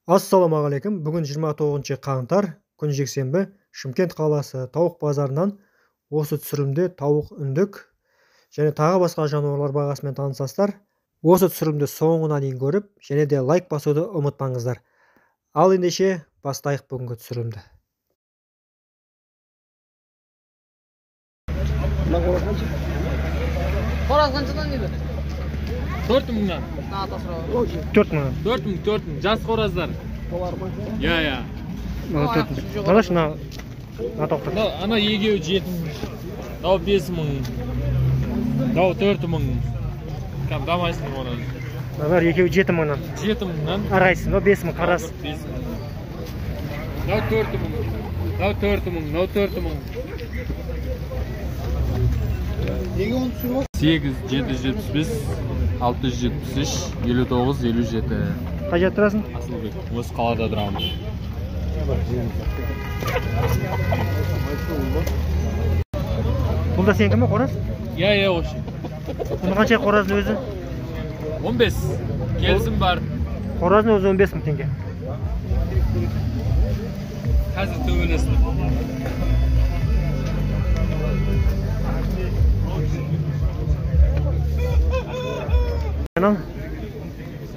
Ассалаумағалейкум. Бүгін 29 қаңтар, күн жексенбі, Шымкент қаласы тауық базарынан осы түсірілімде тауық, үндік және тағы басқа жануарлар бағасымен танысасыздар. Осы түсірілімді соңына дейін көріп, және де лайк басуды ұмытпаңыздар. Ал ендеше бастайық бүгінгі түсірілімді. Қораз қаншадан дейді? 4 мыңнан. 4 мыңнан. 4 мың, 4 мың. Жас қораздар. Иә, иә. Мына мына тауықтар. Ана егеуі 7 мың. Мынау 5 мың. Мынау 4 мың. Кәм дамайсың оны. Мыналар екеуі 7 мыңнан. 7 мыңнан. Арайсың, мынау 5 мың қарасы. 5 мың. Мынау 4 мың. Мынау 4 мың, мынау 4 мың. 8 775 673 59 57. Қай жерде тұрасың? Асылбек, осы қалада тұрамын. Бұл да сенікі ме, қораз? Иә, иә, осы. Бұны қанша қораздың өзі? 15. Келісім бар. Қораздың өзі 15 мың теңге. Қазір төбелестім.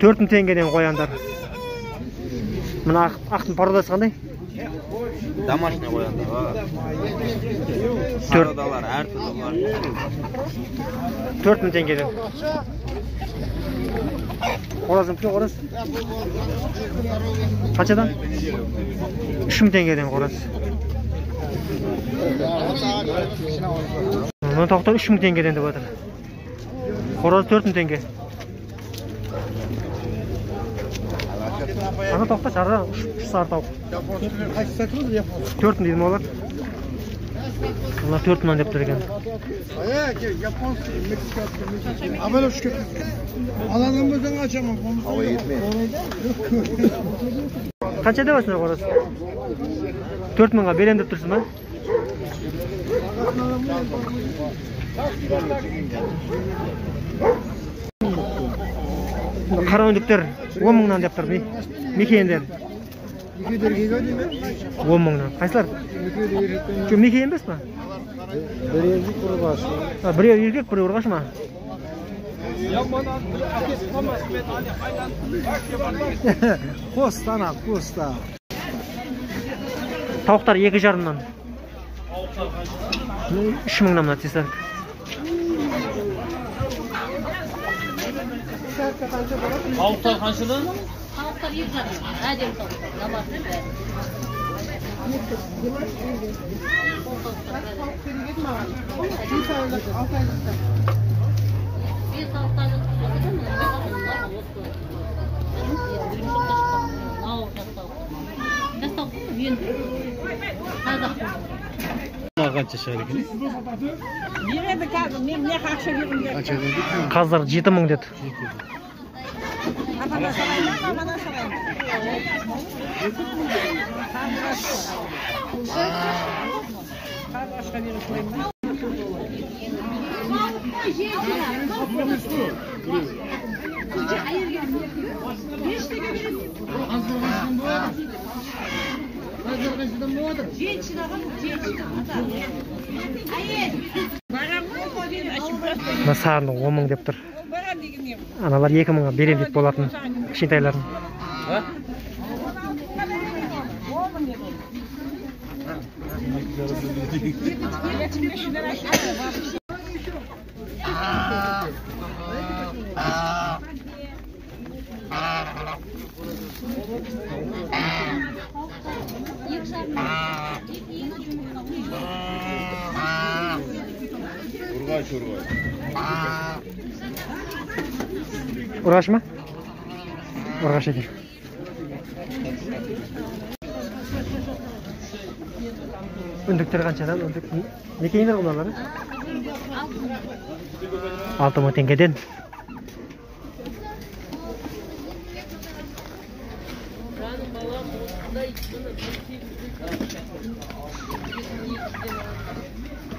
4 мың теңгеден қояндар. Мына ақтың породасы қандай? Домашний қояндар. Породалар әртүрлі бар. 4 мың теңгеден. Қораз мүмкін, қораз? Қаншадан? 3 мың теңгеден қораз. Мына тауықтар 3 мың теңгеден деп жатыр. Қораз 4 мың теңге. Ана тауықта шарда 3 сары тауық. 4 мың дейді ме олар? Олар 4 мыңнан деп тұр екен. Қанша деп жатсыңдар қораз? 4 мыңға берем деп тұрсың ба? Қара үндіктер 10 мыңнан деп тұр. Мекендер. 10 мыңнан. Қайсылар? Жоқ, мекен емес па? Біреуі ұрғашы. Біреуі еркек, біреуі ұрғашы ма? Қостан, қоста. Тауықтар 2,5-нан. 3 мыңнан мына цесарка. Тауықтар қаншадан? Тауықтар 2,5. Әдемі тауықтар. Домашний бәрі. Қаздар 7 мың деді. Мына сарыны 10 мың деп тұр. Аналар 2 мыңға берем деп болатын кішкентайларын. Ұрғаш, ұрғаш. Ұрғаш ма? Ұрғаш екен. Үндіктер қаншадан? Үндік мекендер мыналар? 6 мың теңгеден.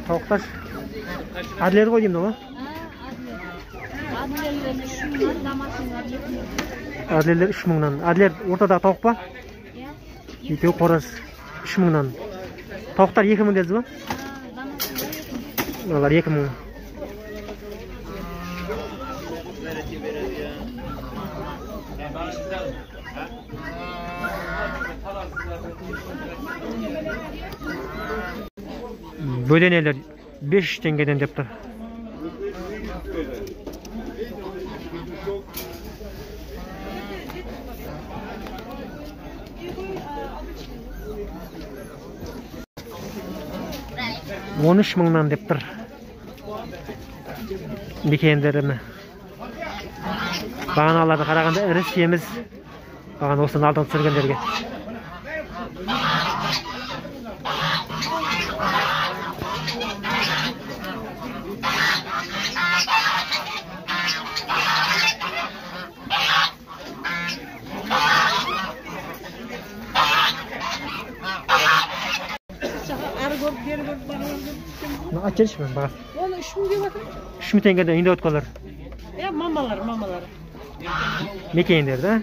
Тауықтар әділет ғой деймін, ол? Әділет 3 мың, домашний 7 мың. Әділерлер 3 мыңнан. Әділер ортадағы тауық па? Екеуі қораз 3 мыңнан. Тауықтар 2 мың дедіңіз ба? Мыналар 2 мың. Бөденелер 5 теңгеден деп тұр. Он үш мыңнан деп тұр. Мекендеріні. Бағаналарды қарағанда ірі семіз. Бағана осыны алдын түсіргендерге. Айтыңызшы мен бағасы. Оны 3 мың деп жатыр. 3 мың теңгеден үйінде өткендер. Е, мамалар, мамалар. Мекендер, да?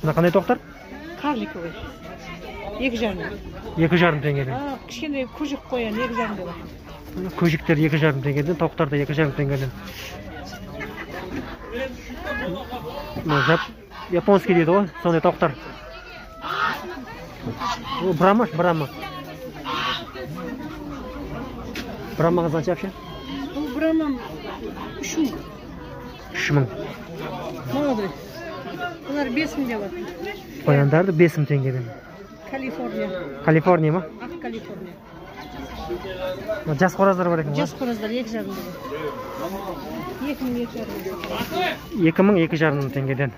Мына қандай тоқтар? Карликовый. 2,5. 2,5 теңгеден. А, кішкене көжік қоян 2,5 деп жатыр. Көжіктер 2,5 теңгеден, тоқтар да 2,5 теңгеден. Мына японский дейді ғой, сондай тоқтар. Брама, брама. Брамаңыз қанша вообще? Бұл брамам 3 мың. 3 мың. Молодой. Бұлар 5 мың деп жатыр. Қояндарды 5 мың теңгеден. Калифорния. Калифорния ма? Ақ Калифорния. Жас қораздар бар екен ғой. Жас қораздар 2,5 деп. 2 мың 2,5. 2 мың 2,5 теңгеден.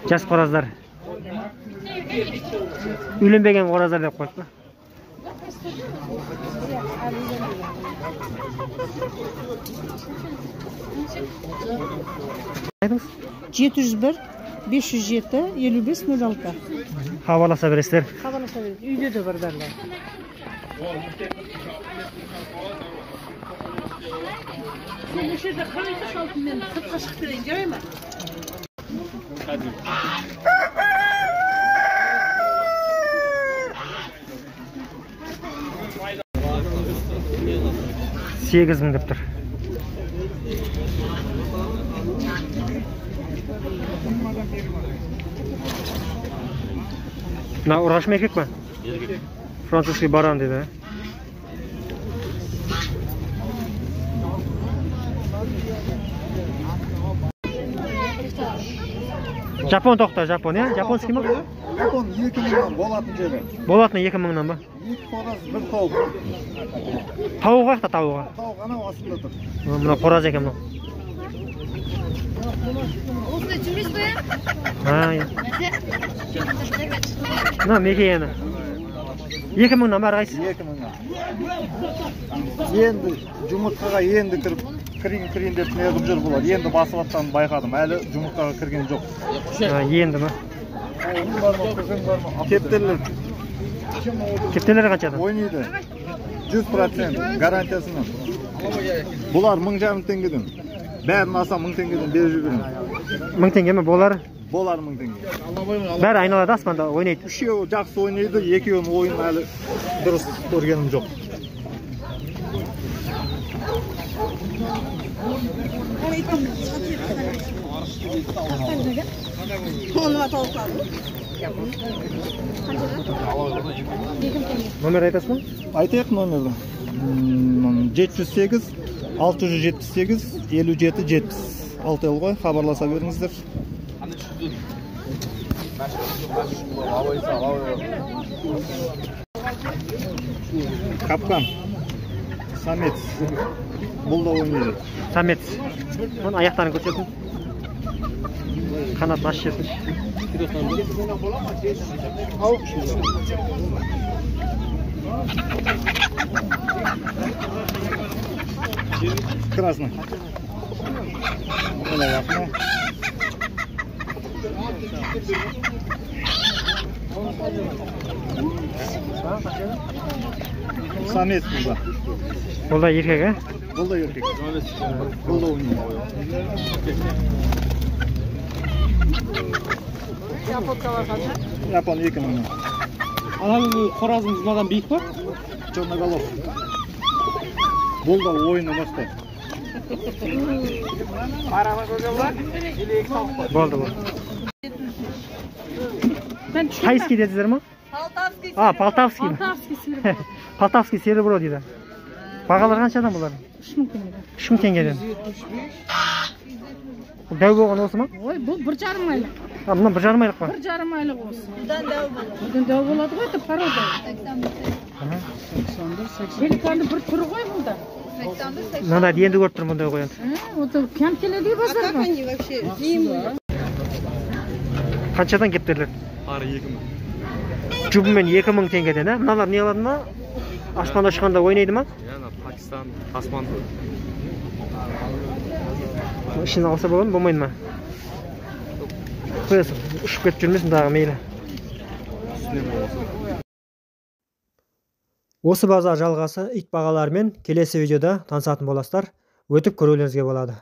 Жас қораздар. Үйленбеген қораздар деп қойды па? Айтыңыз? 701 507 55 06. Хабарласа бересіздер. Хабарласа бересіз. Үйде де бар барлығы. Мен осы жерде қарай тұршы алтын, мен сыртқа шығып келейін, жарай ма? Сегіз мың деп тұр. Мына ұрғашы ма, еркек па? Еркек. Французский баран дейді. Жапон тоқта, жапон, иә? Жапонский ма? Жапон 2 мыңнан болатын жері. Болатыны 2 мыңнан ба? 2 қораз, 1 тауық. Тауығы қаяқта тауығы? Тауық анау астында тұр. Мына қораз екен мынау. Осындай жүрмейсіз бе? Ha, иә. Мына мекені. 2 мыңнан ба әрқайсысы? 2 мыңнан. Енді жұмыртқаға енді кіріп, кірейін деп неғып жүр бұлар. Енді басып атқанын байқадым. Әлі жұмыртқаға кірген жоқ. Енді ма? Кептерлер. Кептерлер қаншадан? Ойнайды. 100% гарантиясымен. Бұлар 1500 теңгеден. Бәрін алса 1000 теңгеден беріп жіберемін. 1000 теңге ме болар? Болар 1000 теңге. Бәрі айналада аспанда ойнайды. Үшеуі жақсы ойнайды, екеуінің ойынын әлі дұрыс көргенім жоқ. Номер айтасыз ба? Айтайық номерді. 708 678 57 70. Алтел ғой, хабарласа беріңіздер. Капкан. Самец. Бұл да ойнайды. Самец. Оның аяқтарын көрсетің. Қанатын ашып жіберсінші. Красный. Самец бұл да. Бұл да еркек, ә? Бұл да еркек. Бұл да ойын. Япон 2 мың. Ананың қоразымыз мынадан биік па? Черноголов. Бұл да ойыны мықты. Болды, болды. Тайский дедіңіздер ма? А, Полтавский. Полтавский серебро. Полтавский серебро дейді. Бағалар қаншадан бұлар? 3000 теңгеден. 3000 теңгеден. Бұл дәу болған осы ма? Ой, бұл 1,5 айлық. А, мына 1,5 айлық па? 1,5 айлық осы. Бұдан дәу болады. Бұдан дәу болады ғой, это порода. Пеликанның бір түрі ғой бұл да. Мынандайды енді көріп тұрмын бұндай қоян. Вот кем келеді базарға? Қаншадан кептерлер? Ары 2000. Жұбымен 2000 теңгеден, ә? Мыналар не қылады ма? Аспанда ұшқанда ойнайды ма? Иә, Пакистан, аспан. Ішін алса болады ма, болмайды ма? Қоясың, ұшып кетіп жүрмесін тағы, мейлі. Осы базар жалғасы ит бағаларымен келесі видеода танысатын боласыздар. Өтіп көрулеріңізге болады.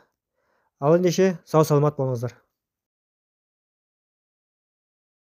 Ал ендеше сау саламат болыңыздар.